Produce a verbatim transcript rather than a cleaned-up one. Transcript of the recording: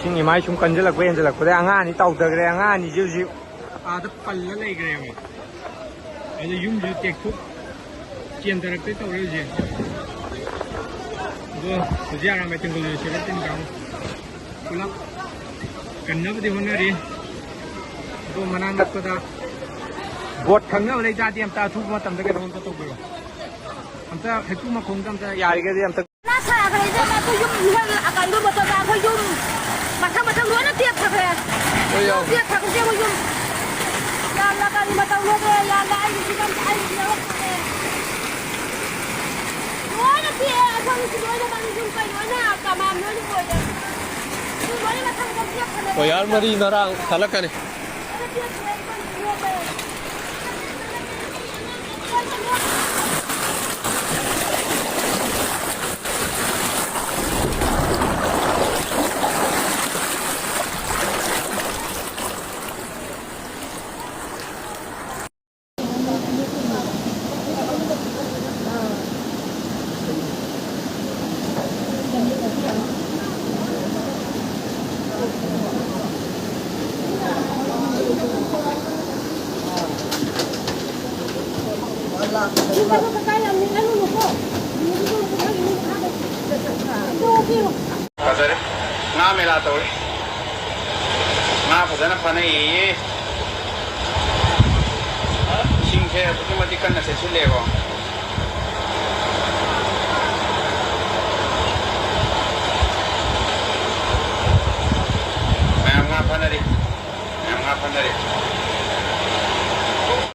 ꯏꯁꯤꯡ ꯏꯃꯥꯏ ꯁꯨꯝ ꯀꯟꯁꯤꯜꯂꯛꯄ ꯍꯦꯟꯖꯜꯂꯛꯄꯗꯩ ꯑꯉꯥꯡ ꯑꯅꯤ ꯇꯥꯎꯊꯈ꯭ꯔꯦ꯫ ꯑꯉꯥꯡ ꯑꯅꯤꯁꯦ ꯍꯧꯖꯤꯛ ꯑꯥꯗ ꯄꯜꯂ ꯂꯩꯈ꯭ꯔꯦꯕ꯫ ꯑꯗ ꯌꯨꯝꯁꯨ ꯇꯦꯛꯊꯣꯛ ꯆꯦꯟꯊꯔꯛꯇ ꯇꯧꯔꯦ ꯍꯧꯖꯤꯛ꯫ ꯑꯗꯣ ꯍꯧꯖꯤꯛ ꯑꯔꯥꯝꯕꯥꯏ ꯇꯦꯡꯒꯣꯜ ꯁꯦꯂꯦꯛ ꯇꯤꯝ ꯀꯥꯡꯕꯨ ꯄꯨꯂꯞ ꯀꯟꯅꯕꯗꯤ ꯍꯣꯠꯅꯔꯤ꯫ ꯑꯗꯣ ꯃꯅꯥꯛ ꯅꯛꯄꯗ ꯕꯣꯠ ꯈꯪꯅꯕ ꯂꯩ ꯇꯥꯔꯗꯤ ꯑꯝꯇ ꯑꯊꯨꯕ ꯃꯇꯝꯗ ꯀꯩꯅꯣ ꯑꯝꯇ ꯇꯧꯕꯤꯔꯣ꯫ ꯑꯝꯇ ꯍꯩꯀ꯭ꯔꯨ ꯃꯈꯣꯡꯗ ꯑꯝꯇ ꯌꯥꯔꯤꯒꯩꯗꯤ ꯑꯝꯇ ꯁꯥꯈ꯭ꯔꯦ ꯏꯕꯦꯝꯃ, ꯑꯩꯈꯣꯏ ꯌꯨꯝ ꯏꯍꯣꯏ ꯑꯀꯟꯕ ꯃꯇꯝꯗ ꯑꯩꯈꯣꯏ ꯌꯨꯝ ꯃꯊꯪ ꯃꯊꯪ ꯂꯣꯏꯅ ꯇꯦꯛꯊꯈ꯭ꯔꯦ꯫ ꯍꯣꯏ, ꯌꯥꯎ꯫ ꯇꯦꯛꯊꯈ꯭ꯔꯦ ꯑꯩꯈꯣꯏ ꯌꯨꯝ꯫ ꯌꯥꯝꯅ ꯀꯔꯤ ꯃꯇꯧ ꯅꯣꯗꯦ, ꯌꯥꯝꯅ ꯑꯩꯒꯤ ꯐꯤꯕꯝꯁꯦ ꯑꯩꯒꯤ ꯐꯤꯕꯝ ꯐꯠꯇꯦ꯫ ꯂꯣꯏꯅ ꯇꯦꯛꯑꯦ ꯑꯩꯈꯣꯏꯒꯤꯁꯨ ꯂꯣꯏꯅꯃꯛ ꯌꯨꯝ ꯀꯩ ꯂꯣꯏꯅ ꯀꯃꯥꯟ ꯂꯣꯏꯅ ꯑꯣꯏꯔꯦ꯫ ꯌꯨꯝ ꯂꯣꯏꯅ ꯃꯊꯪ ꯃꯊꯪ ꯇꯦꯛꯊꯈ꯭ꯔꯦ꯫ ꯋꯥꯌꯥꯔ ꯃꯔꯤ ꯃꯔꯥꯡ ꯊꯠꯂꯛꯀꯅꯤ꯫ ꯂꯣꯏꯅ ꯇꯦꯛꯊꯈ꯭ꯔꯦ ꯑꯩꯈꯣꯏꯒꯤꯁꯨ ꯅꯣꯗꯦ꯫ ꯐꯖꯔꯦ꯫ ꯉꯥ ꯃꯦꯂꯥ ꯇꯧꯔꯤ꯫ ꯉꯥ ꯐꯖꯅ ꯐꯥꯅꯩꯌꯦ꯫ ꯏꯁꯤꯡꯁꯦ ꯑꯗꯨꯛꯀꯤ ꯃꯇꯤꯛ ꯀꯟꯅ ꯆꯦꯟꯁꯤꯜꯂꯦꯀꯣ꯫ ꯃꯌꯥꯝ ꯉꯥ ꯐꯥꯅꯔꯤ꯫ ꯃꯌꯥꯝ ꯉꯥ ꯐꯥꯅꯔꯤ꯫